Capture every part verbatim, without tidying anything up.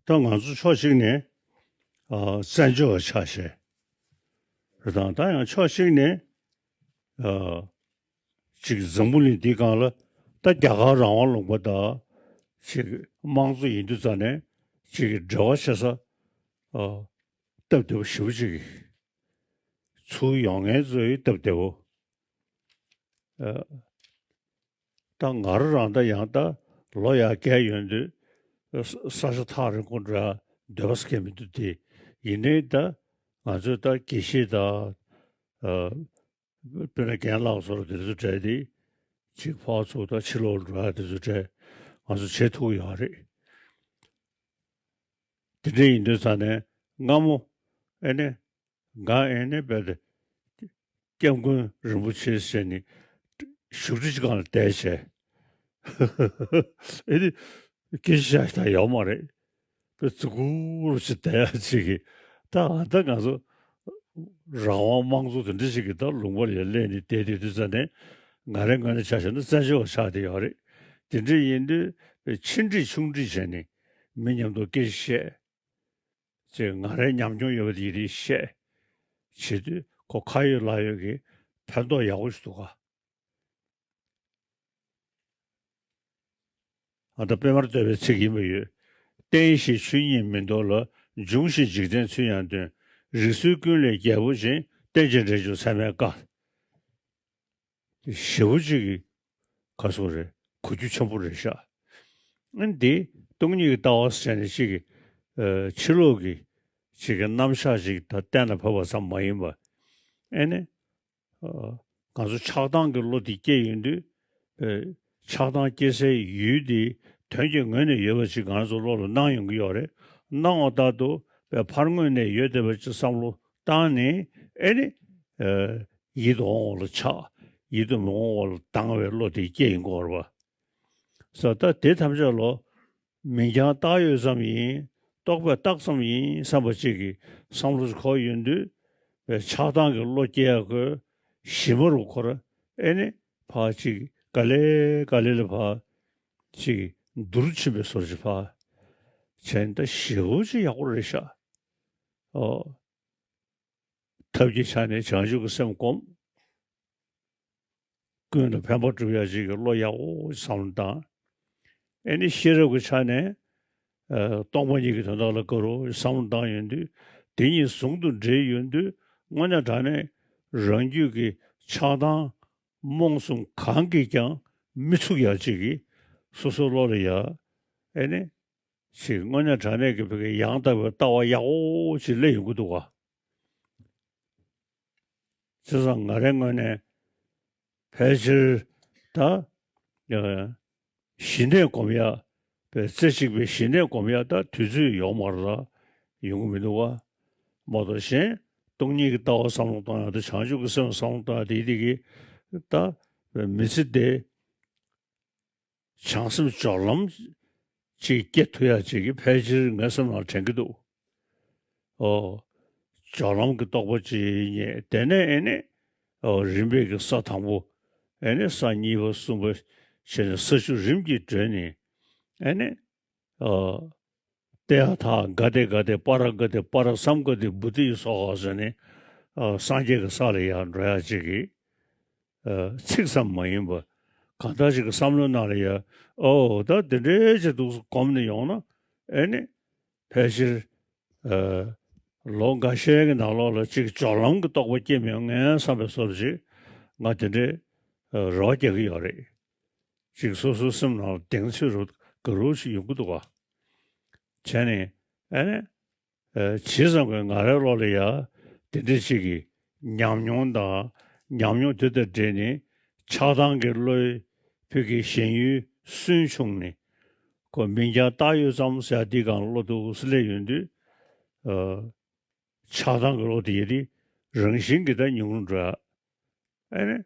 ད་ང་ཚོ་ཕྱོགས་གཅིག་ནས་ཨ་བཙན་བྱོལ་བ་ཆགས་བྱས་རེད་དང་། ད་ཡང་ཕྱོགས་གཅིག་ནས་ཨ་ཅིག་འཛམ་བུ་གླིང་འདིའི་སྒང་ལ་ད་རྒྱ་གར་རང་དབང་ལུང་པ་དང་ཅིག་དམངས་གཙོ་ཡིན་དུས་ཙང་ནས་ཅིག་འབྲེལ་བ་བྱེད་ས་ཨ་སྟབས་བདེ་པོ་ཞེ་པོ་ཅིག་ཚུར་ཡོང་མཁན་ཚོའི་སྟབས་བདེ་པོ། ཨ་ད་ང་རང་རང་ད་ཡང་ད་ལོ་ཡར་རྒས་ཡོང་དུས་ས་ས་ཆ་ཐག་རིང་པོ་འགྲོ་ཡ་འདོད་པ་སྐྱེ་མི་འདུག་སྟེ། ཡིན་ནའི་ད་ང་ཚོས་ད་དགེ་བཤེས་དང་ཨ་དཔེར་ན་རྒན་ལགས་ཚོ་ལ་དེ་ཚོ་འདྲ་དེ་ཅིག་ཕར་ཚུར་ད་ཕྱི་ལོགས་འགྲོ་ཡ་དེ་ཚོ་འདྲ་ང་ཚོ་བྱེད་ཐུབ་ཀྱི་ཡོད་རེད། དེ་འདྲ་ཡིན་དུས་ཙང་ནས་སྔ་མོ་ཨེ་ནས་ང་ཨེ་ནས་བས་ཏེ་སྐྱབས་མགོན་རིན་པོ་ཆེ་ཟེར་ནས་བཞུགས་ཁྲི་ཅིག་སྒང་ལ་བསྡད་བྱས། ཨེ་ནི་སྐད་ཆ་བཤད་ད་ཡོད་མ་རེད། པས་ཙི་གུ་རུ་ཅིག་བསྡད་ཡ་ཅིག་གིས་ད་ཨ་ད་ང་ཚོ་རང་དབང་དམངས་གཙོ་དེ་འདྲ་ཞིག་གི་ད་ལུང་པ་ལ་སླེབས་ནས་བསྡད་དུས་དུས་ཙ་ནས་ང་རའི་ངོས་ནས་ཆ་བཞག་ན་བཙན་བྱོལ་བ་ཆགས་བསྡད་ཡོད་རེད། དེ་འདྲ་ཡིན་དུས་ཆེ་འདྲིས་ཆུང་འདྲིས་བྱས་ནས་མི་མཉམ་དུ་སྐད་ཆ་བཤད། ཅེས་ང་རའི་ཉམས་མྱོང་ཡོད་པ་དེ་རིགས་བཤད། བྱེད་དུས་ཁོ་ཁ་ཡོད་ལག་ཡོད་ཀྱི་ཕན་ཐོགས་ཡག་པོ་ཞིག་འདུག་ག་ཨ་ད་པད་མར་བསྟོད་པའི་ཚིག་ཡིན་པ་ཡོད། བསྟན་ཞེས་ཆོས་ཉིད་མིན་འདོར་ལ། འབྱུང་ཞེས་འཇིག་རྟེན་ཚུལ་ཡང་སྟོན། རིགས་ཚུལ་ཀུན་ལས་རྒྱལ་པོ་ཆེ། བསྟན་ཅིང་འབྲེལ་འབྱུང་ཚད་མེད་དཀའ། ཞེ་པོ་ཅིག་གི་ག་སོགས་རེད། གོ་རྒྱུ་ཆེན་པོ་རེད་ཤག་ཨ་ནི་དེ་སྟོང་ཉིད་ཀྱི་ལྟ་བ་ཟེར་ནས་ཅིག་གི་ཨ་ཕྱི་ལོགས་ཀྱི་ཅིག་གི་རྣམ་གཞག་ཅིག་ད་གཏན་ལ་ཕབ་པ་ཙམ་མ་ཡིན་པ། ཨ་ནི་ཨ་ང་ཚོ་ཆགས་སྡང་གི་བློ་དེ་སྐྱེས་ཡོང་དུས་ཨ་ཆགས་སྡང་སྐྱེ་སའི་ཡུལ་དེ་དོན་གྱི་ངོས་ནས་ཡོད་པ་ཅིག་ང་ཚོ་བློ་ལ་སྣང་ཡོང་གི་ཡོད་རེད། སྣང་བ་ལྟར་དུ་ཕར་ངོས་ནས་ཡོད་བསྡད་པ་ཅིག་བསམ་བློ་བཏང་ནས་ཨེ་ནི་ཨ་ཡིད་དུ་འོང་བ་ལ་ཆགས། ཡིད་དུ་མི་འོང་བ་ལ་སྡང་བའི་བློ་དེ་སྐྱེ་ཡོང་གི་ཡོད་རེད་པ། ས་ད་དེ་ཐམས་ཅད་ལོ་མིང་རྐྱང་བཏགས་ཡོད་ཙམ་ཡིན། རྟོག་པས་བཏགས་ཙམ་ཡིན་བསམ་པ་ཅིག་གི་བསམ་བློ་ཞིག་འཁོར་ཡོང་དུས་ཆགས་སྡང་གི་བློ་སྐྱེ་ཡག་གི་གཞི་མ་རུ་འཁོར་ཨེ་ནི་ཕར་ཅིག་ག་ལེ་ག་ལེ་ལ་ཕར་ཅིག་འདུར་ཕྱིན་པའི་བཟོ་ཅིག་ཕར་བྱས་ནས་ད་ཞེ་པོ་ཅིག་ཡག་པོ་རེད་ཤག་ཨོ། ཐབས་ཀྱི་ཆ་ནས་བྱང་ཆུབ་ཀྱི་སེམས་བསྒོམ། ཀུན་ལ་ཕན་པ་སྒྲུབ་ཡག་ཅིག་གི་བློ་ཡག་པོ་བསམ་བློ་བཏང་། ཨེ་ནི་ཤེས་རབ་ཀྱི་ཆ་ནས་ཨ་སྟོང་པ་ཉིད་ཀྱི་དོན་དག་ལ་དགའ་རོགས་བསམ་བློ་བཏང་ཡོང་དུས་དེ་གཉིས་ཟུང་དུ་འབྲེལ་ཡོང་དུས་དངོས་གནས་དྲང་གནས་རང་རྒྱུད་ཀྱི་ཆགས་སྡང་རྨོངས་གསུམ་གང་གིས་ཀྱང་མི་ཚུགས་ཡག་ཅིག་གི་སོ་སོའི་བློ་ལ་ཡ་ཨེ་ནི་ཅིག་དངོས་གནས་དྲང་གནས་ཀྱི་བོད་ཀྱི་ཡང་དག་པའི་ལྟ་བ་ཡག་པོ་ཅིག་སླེབས་ཡོང་གི་འདུག་ག་བྱས་ཙང་ང་རའི་ངོས་ནས་ཕལ་ཆེར་ད་ཨ་ཞི་གནས་སྒོམ་ཡ་པའི་རྩེ་གཅིག་པའི་ཞི་གནས་སྒོམ་ཡ་ད་དུས་ཚོད་ཡོད་མ་རེད་ལ་ཡོང་གི་མི་འདུག་ག་མ་གཏོགས་གཞན་སྟོང་ཉིད་ཀྱི་ལྟ་བ་བསམ་བློ་གཏོང་ཡ་དང་བྱང་ཆུབ་ཀྱི་སེམས་བསམ་བློ་གཏོང་ཡ་དེ་དེ་གི་ད་མི་ཚེ་འདི་བྱང་སེམས་སྦྱོར་ལམ་ཅིག་སྐྱེ་ཐུབ་ཡ་ཅིག་གི་ཕལ་ཆེར་ངའི་སེམས་ནང་དྲན་གྱི་འདུག་ཨོ། སྦྱོར་ལམ་གྱི་རྟོགས་པ་ཅིག་རྙེད། དེ་ནས་ཨེ་ནས་ཨོ་རིམ་པས་ཀྱི་ས་དང་པོ་ཨེ་ནས་ས་གཉིས་པ་གསུམ་པ་བྱས་ནས་ས་བཅུ་རིམ་གྱིས་བགྲོད་ནས་ཨེ་ནས་ཨོ། ཏདྱ་ཐཱ་ག་ཏེ་ག་ཏེ་པཱ་ར་ག་ཏེ་པཱ་ར་སཾ་ག་ཏེ་བོ་དྷི་ཡེ་སྭཱ་ཧཱ་ཟེར་ནས་ཨོ་སངས་རྒྱས་ཀྱི་ས་ལ་ཡར་འགྲོ་ཡ་ཅིག་གི་ཨ་ཚིག་ཙམ་མ་ཡིན་པ། གང་ལྟར་ཞིག་གི་བསམ་བློའི་ནང་ལ་ཡ། ཨོ་ད་དེ་འདྲའི་ཅིག་འདུག་སེ་གོམས་ནས་ཡོང་ན་ཨེ་ནི་ཕལ་ཆེར་ཨ་ལོ་འགའ་ཤས་ཀྱི་ནང་ལོགས་ལ་ཅིག་སྦྱོར་ལམ་གྱི་རྟོགས་པ་སྐྱེ་མི་ཡོང་ངས་བསམ་པའི་བཟོ་འདྲ་ཅིག་ང་དེ་འདྲའི་ཨ་རེ་བ་རྒྱག་གི་ཡོད་རེད། ཅིག་སོ་སོའི་སེམས་ནང་ལ་གདེང་ཚོད་རུ་དགའ་རབ་ཅིག་ཡོང་གི་འདུག་ག་བྱས་ནས་ཨེ་ནི། ཨ་ཇི་ཙམ་གྱིས་ང་རའི་བློ་ལ་ཡ་དེ་འདྲ་ཅིག་གི་ཉམས་མྱོང་དང་ཉམས་མྱོང་དེ་དང་འབྲེལ་ནས་ཆགས་སྡང་གི་བློའི་བོད་ཀྱི་ཞེན་ཡུལ་སུན་ཕྱུང་ནས་ཁོ་མིང་རྐྱང་བཏགས་ཡོད་ཙམ་ཟེར་ཡ་འདི་སྒང་བློ་འདུག་སེ་སླེབས་ཡོང་དུས་ཨ་ཆགས་སྡང་གི་བློ་དེ་ཡ་དེ་རང་བཞིན་གྱིས་ད་ཉུང་རུ་འགྲོ་ཡ། ཨ་ནི་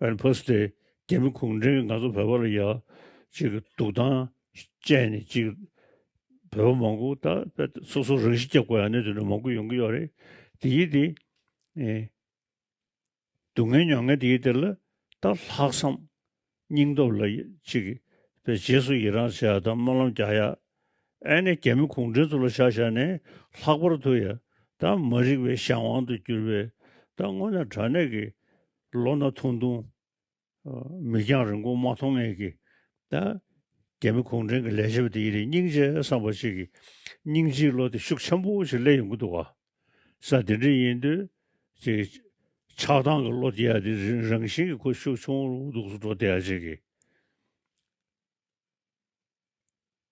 ཨ་ནི་ཕ་སི་ཏེ་རྒྱ་མི་གུང་ཁྲན་གྱིས་ང་ཚོ་བོད་པ་ལ་ཡ་ཅིག་གི་སྡུག་ཐང་བཅད་ནས་ཅིག་བོད་པ་མང་པོ་ད་སོ་སོ་རང་ཤི་རྒྱབ་དགོས་ཡ་གནས་དེ་འདྲ་མང་པོ་ཡོང་གི་ཡོད་རེད། དེ་ཡིན་དེ་ཨེ་སྡུག་བསྔལ་མྱོང་མཁན་དེ་ཡིན་དེ་ལ་ད་ལྷག་བསམ་སྙིང་སྟོབས་ལ་ཅིག་བས་རྗེས་སུ་ཡི་རང་བྱེད་ཡ་དང་སྨོན་ལམ་རྒྱག་ཡ་ ཨ་ནི་རྒྱ་མི་གུང་ཁྲན་ཚོ་ལ་ཆ་བཞག་ནས་ལྷག་པར་དུ་ཡ་ད་མ་རིག་པའི་གཞན་དབང་དུ་གྱུར་པའི་ད་དངོས་གནས་དྲང་གནས་ཀྱི་ལོ་ན་ཐུང་ཐུང་མིག་རྒྱང་རིང་པོ་མ་མཐོང་མཁན་གྱི་ད་རྒྱ་མི་གུང་ཁྲན་གྱི་ལས་བྱེད་པ་དེ་ཡིན་ནའི་སྙིང་རྗེ་བསམ་པ་ཞིག་གི་སྙིང་རྗེའི་བློ་དེ་ཤུགས་ཆེན་པོ་ཞིག་སླེབས་ཡོང་གི་འདུག་ག་ས་དེ་འདྲ་ཡིན་དུས་ཅིག་ཆགས་སྡང་གི་བློ་དེ་ཡ་དེ་རང་བཞིན་གྱི་ཁོ་ཤུགས་ཆུང་རུ་འདུག་སུ་འགྲོ་བསྡད་ཡ་ཅིག་གི་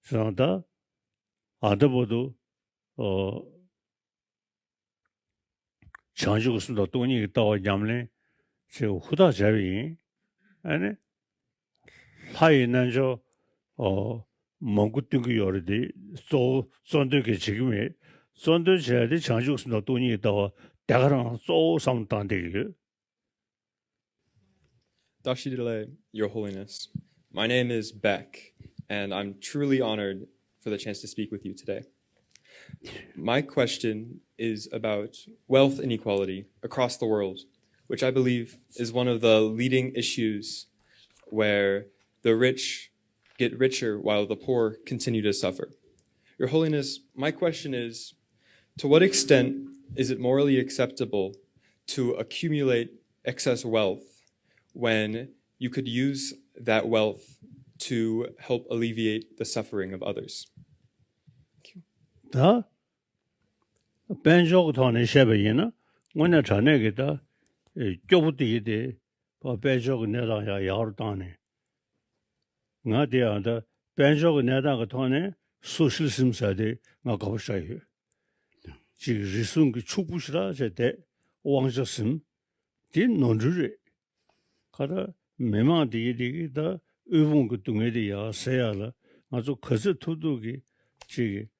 སོང་ད། ཨ་ད་བར་དུ་ཨོ། བྱང་ཆུབ་སེམས་དང་སྟོང་ཉིད་ཀྱི་ལྟ་བ་ཉམས་ལེན་བྱེད་ཧུར་ཐག་བྱས་པ་ཡིན། ཨ་ནི། ལྷ་ཡི་རྣལ་འབྱོར་ཨོ། མང་པོ་སྟོན་གྱི་ཡོད་རེད་དེ། གཙོ་བོ་གཙོ་འདོན་གྱི་བྱེད་ཀྱི་མེད། གཙོ་འདོན་བྱས་ཏེ་བྱང་ཆུབ་སེམས་དང་སྟོང་ཉིད་ཀྱི་ལྟ་བ་དེ་ག་རང་གཙོ་བོ་བསམ་བློ་བཏང་བསྡད་ཀྱི་ཡོད། Tashi Delek, Your Holiness. My name is Beck, and I'm truly honored for the chance to speak with you today. My question is about wealth inequality across the world, which I believe is one of the leading issues where the rich get richer while the poor continue to suffer. Your Holiness, my question is, to what extent is it morally acceptable to accumulate excess wealth when you could use that wealth to help alleviate the suffering of others? ད་དཔལ་འབྱོར་གྱི་ཐོག་ནས་བཤད་པ་ཡིན་ན་དངོས་གནས་དྲང་གནས་ཀྱི་ད་ཨེ་སྐྱོ་པོ་དེ་ཡིན་ཏེ། དཔལ་འབྱོར་གྱི་གནས་སྟངས་ཡང་ཡག་རུ་བཏང་ནས། ང་དེ་ཡང་ད་དཔལ་འབྱོར་གྱི་གནས་སྟངས་ཀྱི་ཐོག་ནས་སོ་ཤི་ལི་ཟམ་ཟེར་དེ་ང་དགའ་པོ་ཞེ་དྲག་ཡོད། ཅིག་རིགས་གསུམ་གྱི་ཕྱུག་པོ་ཞེ་དྲག་བྱས་བསྡད། དབང་ཆ་ཟིན། དེ་ནོར་འཁྲུལ་རེད། ཁ་ད་མི་མང་དེ་གི་དེ་གི་ད་དབུལ་ཕོངས་ཀྱི་སྡུག་བསྔལ་དེ་ཡར་སེལ་ཡག་ལ་ང་ཚོ་ག་ཚོད་ཐུབ་ཐུབ་ཀྱི་ཅིག་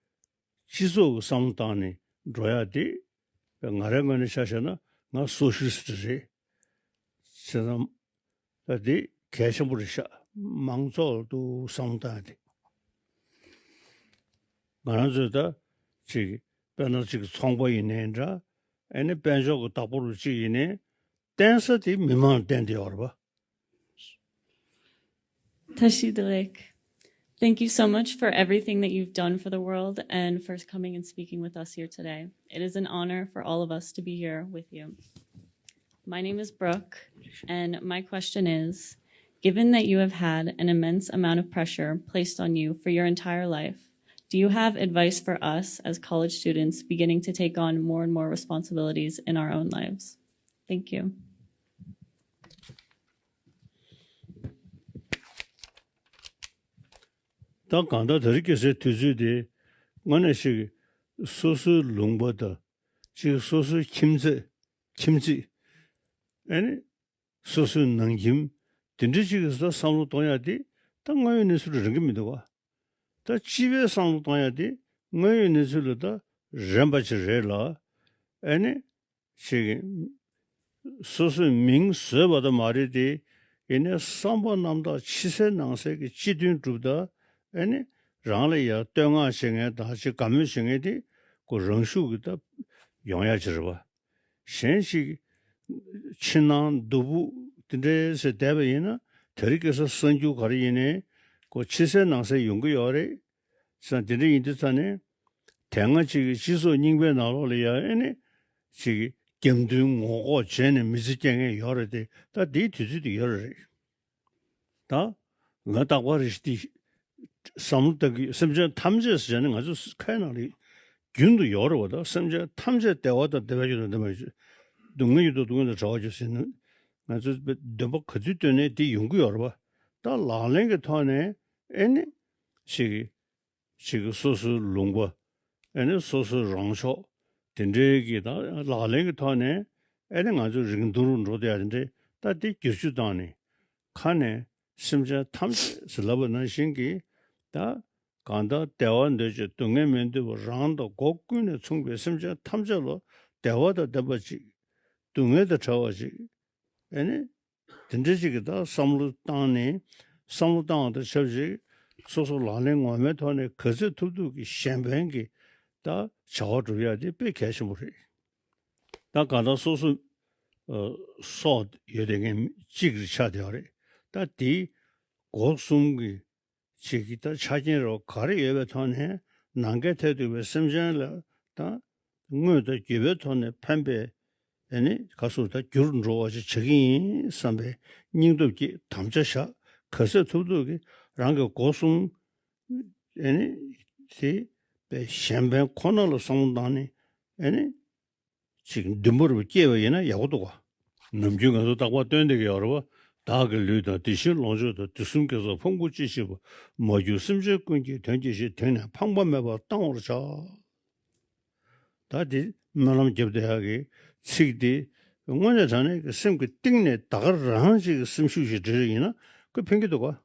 སྤྱི་ཚོགས་ཀྱི་བསམ་བློ་བཏང་ནས་འགྲོ་ཡག་དེ་ང་རའི་ངོས་ནས་ཆ་བཞག་ན་ང་སོ་ཤི་ལི་སི་ཊི་རེད། བྱས་ཙང་། ད་འདི་གལ་ཆེན་པོ་རེད་ཤག་མང་ཚོགས་ལ་དུ་བསམ་བློ་བཏང་ཡ་དེ། ང་རང་ཚོས་ད་ཅིག་དཔེར་ན་ཅིག་ཚོང་པ་ཡིན་ནའི་འདྲ། ཨ་ནི་དཔལ་འབྱོར་གྱི་བདག་པོ་རུ་ཅིག་ཡིན་ནའི་བརྟེན་ས་དེ་མི་མང་ལ་བརྟེན་བསྡད་ཡོད་རེད་པ། Tashi Delek, thank you so much for everything that you've done for the world and for coming and speaking with us here today. It is an honor for all of us to be here with you. My name is Brooke, and my question is, given that you have had an immense amount of pressure placed on you for your entire life, do you have advice for us as college students beginning to take on more and more responsibilities in our own lives? Thank you. ད་གང་ལྟར་དེ་རིང་ཁ་སང་དུས་ཚོད་དེ་དངོས་གནས་ཤིག་སོ་སོའི་ལུང་པ་དང་ཅིག་སོ་སོའི་ཁྱིམ་མཚེས། ཁྱིམ་མཚེས། ཨ་ནི་སོ་སོའི་ནང་ཁྱིམ་དེ་འདྲ་ཅིག་གི་བསམ་བློ་གཏོང་ཡག་དེ་ད་དངོས་ཡོད་གནས་ཚུལ་ལ་རན་གྱི་མི་འདུག་བ། ད་སྤྱི་པའི་བསམ་བློ་གཏོང་ཡག་དེ་དངོས་ཡོད་གནས་ཚུལ་ལ་ད་རན་པ་ཅིག་རེད་ལ། ཨ་ནི་ཅིག་སོ་སོའི་མིང་བཟོས་པ་ད་མ་རེད་དེ། ཡིན་ནའི་བསམ་པ་རྣམ་དག་ཕྱི་གསལ་ནང་གསལ་གྱི་སྤྱི་དོན་སྒྲུབ་ད། ཨ་ནི་རང་ལ་ཡ་བསྟོད་བསྔགས་བྱེད་མཁན་དང་ཅིག་དགའ་མོས་བྱེད་མཁན་དེ་ཁོ་རང་ཤུགས་ཀྱིས་ད་ཡོང་ཡག་ཅིག་རེད་བ། གཞན་ཞིག་ཕྱི་ནང་སྡུག་པོ་དེ་འདྲའི་ཟེར་བསྡད་པ་ཡིན་ན་དེ་རིང་ཁ་སང་གསར་འགྱུར་ག་རེ་ཡིན་ནའི་ཁོ་ཕྱི་གསལ་ནང་གསལ་ཡོང་གི་ཡོད་རེད། ཙང་དེ་འདྲ་ཡིན་དུས་ཙང་ནས། དེ་སྔ་ཅིག་གི་སྤྱི་ཚོགས་རྙིང་པའི་ནང་ལོགས་ལ་ཡང་ཨེ་ནི། ཅིག་རྒྱབ་མདུན་ངོ་ལྐོག་བྱས་ནས་མི་ཚེ་སྐྱེལ་མཁན་ཡོད་རེད་དེ་ད་དེའི་དུས་ཚོད་དེ་ཡོད་རེད། ད། ང་རྟག་པར་རེ་ཞིག་དེ། བསམ་བློ་བཏང་གི་ཡོད། སེམས་ཅན་ཐམས་ཅད་ཟེར་ནས་ང་ཚོ་ཁའི་ནང་ལ་རྒྱུན་དུ་ཡོད་རེད་བ། ད་སེམས་ཅན་ཐམས་ཅད་བདེ་བ་དང་བདེ་བའི་རྒྱུ་དང་ལྡན་པ་ཡོད། སྡུག་བསྔལ་ཡོད་དང་སྡུག་བསྔལ་དང་བྲལ་བ་ཡོད་ཟེར་ནས། ང་ཚོ་འདོད་པ་ག་དུས་བཏོན་ནས་དེ་ཡོང་གི་ཡོད་རེད་བ། ད་ལག་ལེན་གྱི་ཐོག་ནས་ཨེ་ནི། ཞིག་ཅིག་གིས་སོ་སོའི་ལུང་པ། ཨེ་ནི་སོ་སོའི་རང་ཕྱོགས། དེ་འདྲའི་གི་ད་ལག་ལེན་གྱི་ཐོག་ནས་ཨེ་ནི་ང་ཚོ་རིང་ཐུང་རུ་འགྲོ་བསྡད་ཡ་དེ་འདྲའི་ད་དེ་བསྒྱུར་བཅོས་བཏང་ནས་ཁ་ནས་སེམས་ཅན་ཐམས་ཅད་ཟེར་ལབ་པ་ནང་བཞིན་གྱི་ད་གང་ལྟར་བདེ་བ་འདོད་ཅིང་སྡུག་བསྔལ་མི་འདོད་པ་རང་དང་སྒོ་ཀུན་ནས་མཚུངས་པའི་སེམས་ཅན་ཐམས་ཅད་ལ་བདེ་བ་དང་ལྡན་པ་ཅིག་སྡུག་བསྔལ་དང་བྲལ་བ་ཅིག་ཨེ་ནི། དེ་འདྲ་ཅིག་གི་ད་བསམ་བློ་བཏང་ནས་བསམ་བློ་བཏང་བ་དང་ཆབས་ཅིག་སོ་སོ་ལག་ལེན་ངོ་མའི་ཐོག་ནས་ག་ཚོད་ཐུབ་ཐུབ་ཀྱི་གཞན་ཕན་གྱི་ད་བྱ་བ་སྒྲུབ་ཡ་དེ་དཔེ་གལ་ཆེན་པོ་རེད། ད་གང་ལྟར་སོ་སོ་ཨ་སྲོག་ཡོད་བསྡད་མཁན་གཅིག་རེད་ཆགས་བསྡད་པ་རེད། ད་དེའི་སྒོ་གསུམ་གྱི་ཅིག་གི་ད་ཆ་རྐྱེན་རོ་ག་རེ་ཡོད་པའི་ཐོག་ནས་ ནམ་མཁའི་མཐས་གཏུགས་པའི་སེམས་ཅན་ལ་དང་། དངོས་དང་བརྒྱུད་པའི་ཐོག་ནས་ཕན་པའི་ཨེ་ནི་ག་ཟེར་ད་འགྱུར་འགྲོ་བ་ཞིག་བྱེད་ཀྱི་ཡིན་བསམ་པའི་སྙིང་སྟོབས་ཀྱིས་དམ་བཅའ་བཞག། ག་ཚོད་ཐུབ་ཐུབ་ཀྱིས་རང་གི་སྒོ་གསུམ་ཨེ་ནི་དེ་པའི་གཞན་ཕན་ཁོ་ན་ལ་བསམ་བློ་བཏང་ནས་ཨེ་ནི་ཅིག་འདུན་པ་རུ་སྐྱེས་པ་ཡིན་ན་ཡག་པོ་འདུག་ག། ནམ་རྒྱུན་ང་ཚོ་རྟག་པར་སྟོན་བསྡད་ཀྱི་ཡོད་རེད་བ། བདག་གི་ལུས་དང་དེ་བཞིན་ལོངས་སྤྱོད་དང་། དུས་གསུམ་དགེ་རྩ་ཕུང་པོ་ཅི་མཆིས་པ། མ་གྱུར་སེམས་ཅན་ཀུན་གྱི་དོན་གྱིས་ཤིག། དེང་ནས་ཕངས་པ་མེད་པར་གཏང་བར་བྱ། ད་དེ་སྨོན་ལམ་རྒྱབ་བསྡད་ཡག་གི་ཚིག་དེ་དངོས་གནས་དྲང་གནས་ཀྱི་སེམས་ཀྱི་གཏིང་ནས་ད་ག་རང་ཅིག་གི་སེམས་ཤུགས་ཤིག་སྒྲིལ་ཡིན་ན་ཁོས་ཕན་གྱི་འདུག་ག།